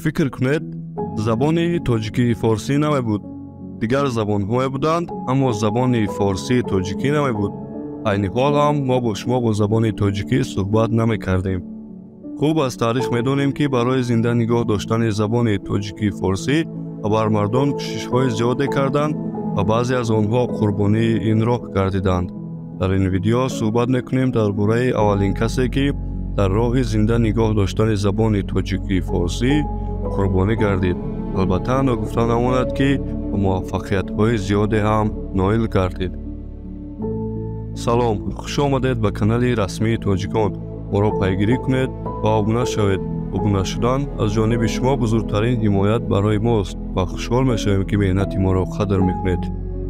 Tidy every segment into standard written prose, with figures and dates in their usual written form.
Фикр кунед, забони тоҷикии форсӣ намебуд. Дигар забонҳое буданд, аммо забони форсии тоҷикӣ намебуд. Айни ҳол ҳам мо бо шумо бо забони тоҷикӣ суҳбат намекардем. Хуб аз таърих медонем, ки барои зинда нигоҳ доштани забони тоҷикии форсӣ абармардон кӯшишҳои зиёде карданд ва баъзе аз онҳо қурбонии ин роҳ гардиданд. Дар ин видео суҳбат мекунем дар бораи аввалин касе, ки дар роҳи зинда нигоҳ доштани забони тоҷикии форсӣ қурбонӣ гардид. Албатта ногуфта намонад, ки ба муваффақиятҳои зиёде ҳам ноил гардид. Салом, хуш омадед ба канали расмии тоҷикон. Моро пайгирӣ кунед ва обуна шавед. Обуна шудан аз ҷониби шумо бузургтарин ҳимоят барои мост ва хушҳол мешавем, ки меҳнати моро қадр мекунед.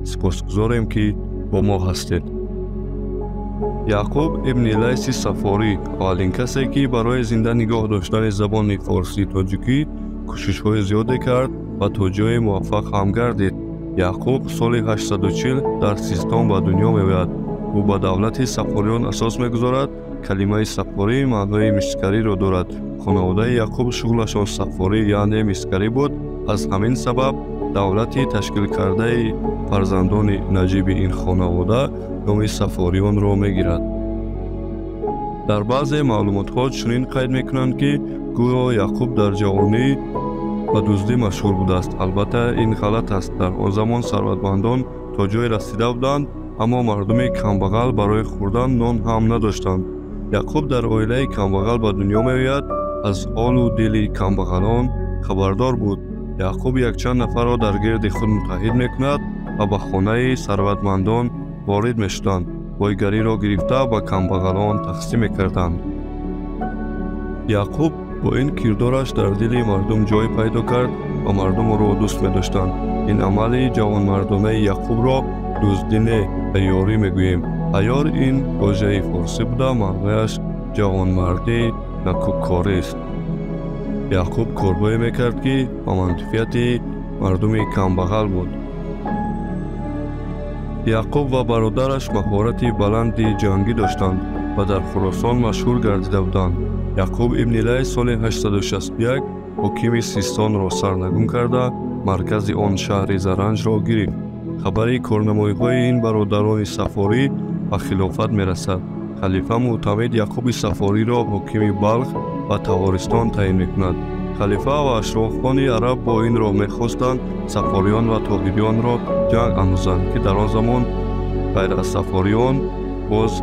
Сипосгузорем, ки бо мо ҳастед. Яъқуб ибни Лайси Сафорӣ аввалин касе, ки барои зинда нигоҳ доштани забони форсии тоҷикӣ кӯшишҳои зиёде кард ва то ҷое муваффақ ҳам гардид. Яъқуб соли 840 дар Систон ба дунё меояд. Ӯ ба давлати Сафориён асос мегузорад. Калимаи сафорӣ маънои мискариро дорад. Хонаводаи Яъқуб шуғлашон сафорӣ, яъне мискарӣ буд. Аз ҳамин сабаб давлати ташкилкардаи фарзандони наҷиби ин хонавода номи Сафориёнро мегирад. Дар баъзе маълумотҳо чунин қайд мекунанд, ки гӯё Яъқуб дар ҷавонӣ ба дуздӣ машғул будааст. Албатта ин ғалат аст. Дар он замон сарватмандон то ҷое расида буданд, аммо мардуми камбағал барои хӯрдан нон ҳам надоштанд. Яъқуб дар оилаи камбағал ба дунё меояд. Аз ҳолу дили камбағалон хабардор буд. Яъқуб якчанд нафарро дар гирди худ муттаҳид мекунад ва ба хонаи сарватмандон ворид мешуданд. Бойгариро гирифта ба камбағалон тақсим мекарданд. Яъқуб бо ин кирдораш дар дили мардум ҷой пайдо кард ва мардум ӯро дӯст медоштанд. Ин амали ҷавонмардонаи Яъқубро дуздӣ не, айёрӣ мегӯем. Айёр ин вожаи форсӣ буда, маънояш ҷавонмардӣ, накӯкорист. Яъқуб корҳое мекард, ки ба манфиати мардуми камбағал буд. Яъқуб ва бародараш маҳорати баланди ҷангӣ доштанд ва дар Хуросон машҳур гардида буданд. Яъқуб ибни Лайс соли 861 ҳокими Систонро сарнагун карда, маркази он шаҳри Заранҷро гирифт. Хабари корнамоиҳои ин бародарони Сафорӣ ба хилофат мерасад. Халифа Мӯътамид Яъқуби Сафориро ҳокими Балх ва Таҳористон таъин мекунад. Халифа ва ашрофони араб бо ин роҳ мехостанд Сафориён ва Тоҳириёнро ҷанг андозанд, ки дар он замон ғайр аз Сафориён боз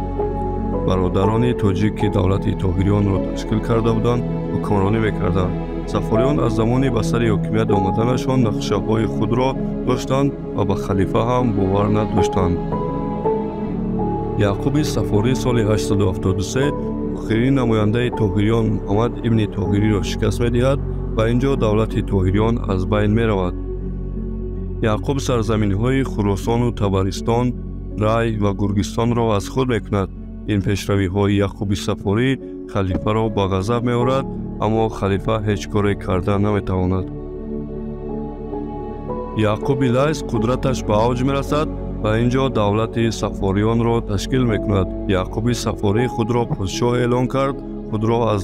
бародарони тоҷик, ки давлати Тоҳириёнро ташкил карда буданд, ҳукмронӣ мекарданд. Сафориён аз замони ба сари ҳокимият омаданашон нақшаҳои худро доштанд ва ба халифа ҳам бовар надоштанд. Яъқуби Сафорӣ соли 873 охирин намояндаи Тоҳириён Муҳаммад ибни Тоҳириро шикаст медиҳад ва ин ҷо давлати Тоҳириён аз байн меравад. Яъқуб сарзаминҳои Хуросону Табаристон, Рай ва Гургистонро аз худ мекунад. Ин пешравиҳои Яъқуби Сафорӣ халифаро ба ғазаб меорад, аммо халифа ҳеҷ коре карда наметавонад. Яъқуби Лайс қудраташ ба авҷ мерасад ва ин ҷо давлати Сафориёнро ташкил мекунад. Яъқуби Сафорӣ худро подшоҳ эълон кард, худро аз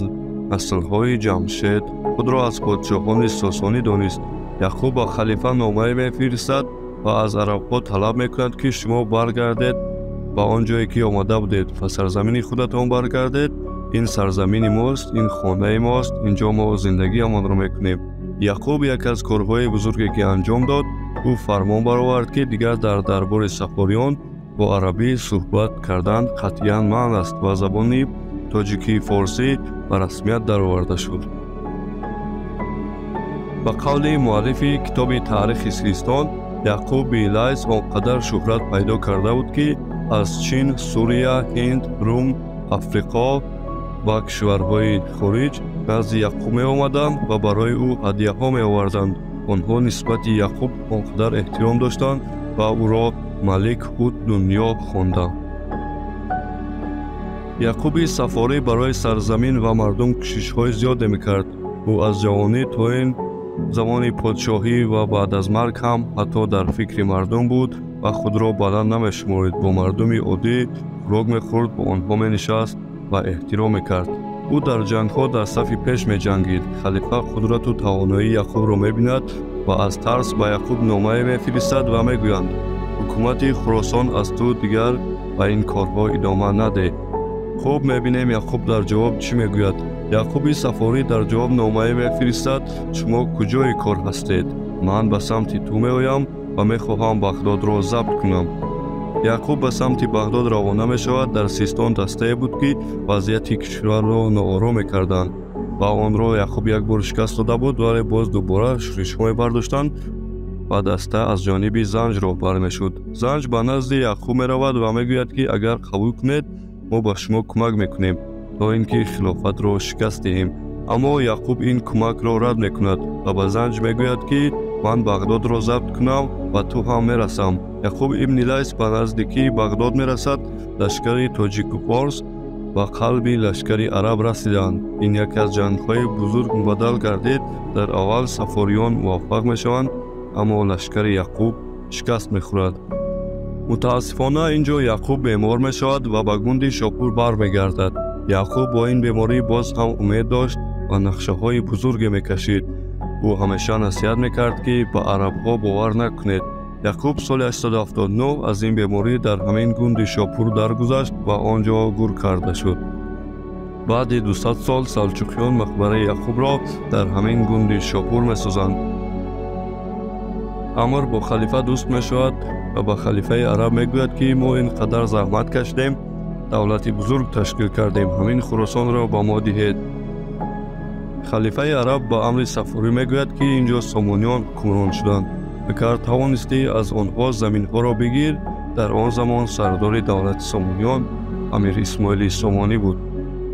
наслҳои Ҷамшед, худро аз подшоҳони Сосонӣ донист. Яъқуб ба халифа номае мефиристад ва аз арабҳо талаб мекунад, ки шумо баргардед ба он ҷое, ки омада будед, ба сарзамини худатон баргардед. Ин сарзамини мост, ин хонаи мост, ин ҷо мо зиндагиамонро мекунем. Яъқуб яке аз корҳои бузурге, ки анҷом дод, ӯ фармон баровард, ки дигар дар дарбори Сафориён бо арабӣ суҳбат кардан қатъиян манъ аст ва забони тоҷикии форсӣ ба расмият дароварда шуд. Ба қавли муаллифи китоби таърихи Систон, Яъқуби Лайс он қадар шӯҳрат пайдо карда буд, ки аз Чин, Сурия, Ҳинд, Рум, Африқо ва кишварҳои хориҷ назди Яъқуб меомаданд ва барои ӯ ҳадияҳо меоварданд. Онҳо нисбати Яъқуб он қадар эҳтиром доштанд ва ӯро Малик уд дунё хонданд. Яъқуби Сафорӣ барои сарзамин ва мардум кӯшишҳои зиёде мекард. Ӯ аз ҷавонӣ то ин замони подшоҳӣ ва баъд аз марг ҳам ҳатто дар фикри мардум буд ва худро баланд намешуморид. Бо мардуми оддӣ хӯрок мехӯрд, бо онҳо менишаст ва эҳтиром мекард. Ӯ дар ҷангҳо дар сафи пеш меҷангид. Халифа қудрату тавоноии Яъқубро мебинад ва аз тарс ба Яъқуб номае мефиристад ва мегӯянд: ҳукумати Хуросон аз ту, дигар ба ин корҳо идома надеҳ. Хуб, мебинем Яъқуб дар ҷавоб чӣ мегӯяд. Яъқуби Сафорӣ дар ҷавоб номае мефиристад: шумо куҷои кор ҳастед? Ман ба самти ту меоям ва мехоҳам Бағдодро забт кунам. Яъқуб ба самти Бағдод равона мешавад. Дар Систон дастае буд, ки вазъияти кишварро ноором мекарданд ва онро Яъқуб як бор шикаст дода буд, вале боз дубора шӯришҳое бардоштанд ва даста аз ҷониби Занҷ роҳбар мешуд. Занҷ ба назди Яъқуб меравад ва мегӯяд, ки агар қабул кунед, мо ба шумо кӯмак мекунем, то ин ки хилофатро шикаст диҳем. Аммо Яъқуб ин кӯмакро рад мекунад ва ба Занҷ мегӯяд, ки ман Бағдодро забт кунам ва ту ҳам мерасам. Яъқуб ибни Лайс ба наздикии Бағдод мерасад. Лашкари тоҷику форс ба қалби лашкари араб расиданд. Ин яке аз ҷангҳои бузург мубаддал гардид. Дар аввал сафориён муваффақ мешаванд, аммо лашкари Яъқуб шикаст мехӯрад. Мутаассифона ин ҷо Яъқуб бемор мешавад ва ба гунди Шопур бармегардад. Яъқуб бо ин беморӣ боз ҳам умед дошт ва нақшаҳои бузурге мекашид. Ӯ ҳамеша насиҳат мекард, ки ба арабҳо бовар накунед. Яъқуб соли 879 аз ин беморӣ дар ҳамин гунди Шопур даргузашт ва он ҷо гур карда шуд. Баъди 200 сол салҷуқиён мақбараи Яъқубро дар ҳамин гунди Шопур месозанд. Амр бо халифа дӯст мешавад ва ба халифаи араб мегӯяд, ки мо ин қадар заҳмат кашидем, давлати бузург ташкил кардем, ҳамин Хуросонро ба мо диҳед. Халифаи араб ба Амри Сафорӣ мегӯяд, ки ин ҷо сомониён ҳукмрон шуданд. Агар тавонистӣ аз онҳо заминҳоро бигир. Дар он замон сардори давлати сомониён Амир Исмоили Сомонӣ буд.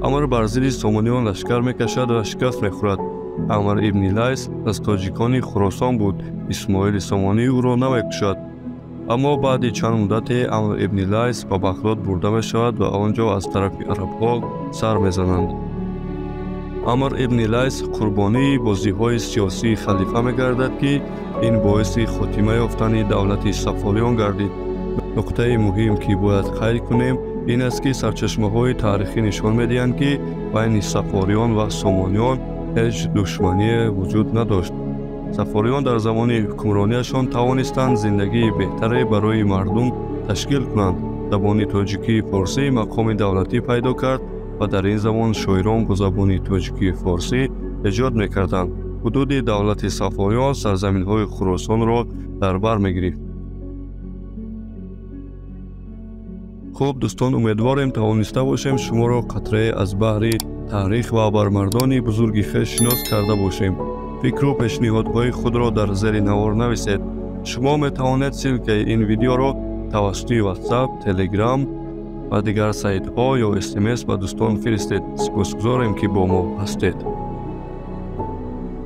Амр бар зидди сомониён лашкар мекашад ва шикаст мехӯрад. Амр ибни Лайс аз тоҷикони Хуросон буд. Исмоили Сомонӣ ӯро намекушад. Аммо баъди чанд муддате Амр ибни Лайс ба Бағдод бурда мешавад ва он ҷо аз тарафи арабҳо сар мезананд. Амр ибни Лайс қурбонии бозиҳои сиёсии халифа мегардад, ки ин боиси хотима ёфтани давлати сафориён гардид. Нуқтаи муҳим, ки бояд қайд кунем, ин аст, ки сарчашмаҳои таърихӣ нишон медиҳанд, ки байни сафориён ва сомониён ҳеҷ душмание вуҷуд надошт. Сафориён дар замони ҳукмронияшон тавонистанд зиндагии беҳтаре барои мардум ташкил кунанд. Забони тоҷикии форсӣ мақоми давлатӣ пайдо кард ва дар ин замон шоирон бо забони тоҷикии форсӣ эҷод мекарданд. Ҳудуди давлати сафориён сарзаминҳои Хуросонро дар бар мегирифт. Хуб дӯстон, умедворем тавониста бошем шуморо қатрае аз баҳри таърих ва абармардони бузурги хеш шинос карда бошем. Фикру пешниҳодҳои худро дар зери навор нависед. Шумо метавонед ссилкаи ин видеоро тавассути WhatsApp, Telegram ва дигар сайтҳо ё SMS ба дӯстон фиристед. Сипосгузорем, ки бо мо ҳастед.